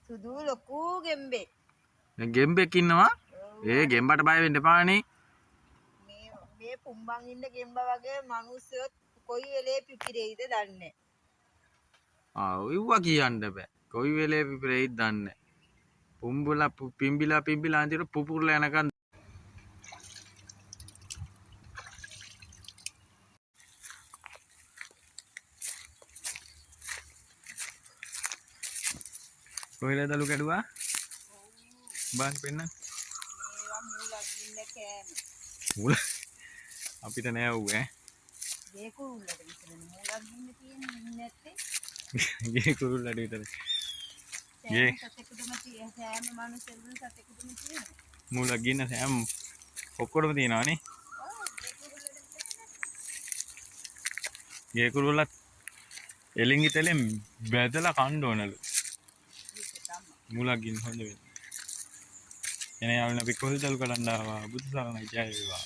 සුදු ලොකු ගෙම්බෙක්. දැන් ගෙම්බෙක් ඉන්නවා. ඒ ගෙම්බට බය වෙන්න එපානේ. මේ මේ පුම්බන් ඉන්න ගෙම්බ වගේ මිනිස්සුත් කොයි වෙලේ පිපිරෙයිද දන්නේ නැහැ. ආ ඔයවා කියන්න බෑ. කොයි වෙලේ පිපිරෙයිද දන්නේ නැහැ. පුම්බලා පිම්බිලා පිම්බිලා අන්තිමට පුපුරලා යනකන් කොහෙද දලු කැඩුවා? බලන්න පෙන්න. මේවා මූලක් ඉන්න කෑම. මූල අපිට නෑ ඌ ඈ. ගේ කුරුල්ලට විතරනේ මූලක් ඉන්න තියෙන්නේ ඉන්නේ නැත්තේ. ගේ කුරුල්ලට විතරයි. ගේ සෑම සතෙකුටම තියෙන සෑම මනුස්සයෙකුටම සතෙකුටම තියෙනවා. මූලක් ගින්න සෑම ඔක්කොටම තියෙනවා නේ. ඔව් ගේ කුරුල්ලට විතරයි නැත්තේ. ගේ කුරුල්ලත් එලින්ගි තෙලෙන් බැදලා කන්න ඕනලු. ඒක තමයි. මූලක් ගින්න හොඳ වෙන්නේ. එනේ යාළුවනේ අපි කොහෙද දලු කඩන්න ආවා. බුදු සරණයි ජය වේවා.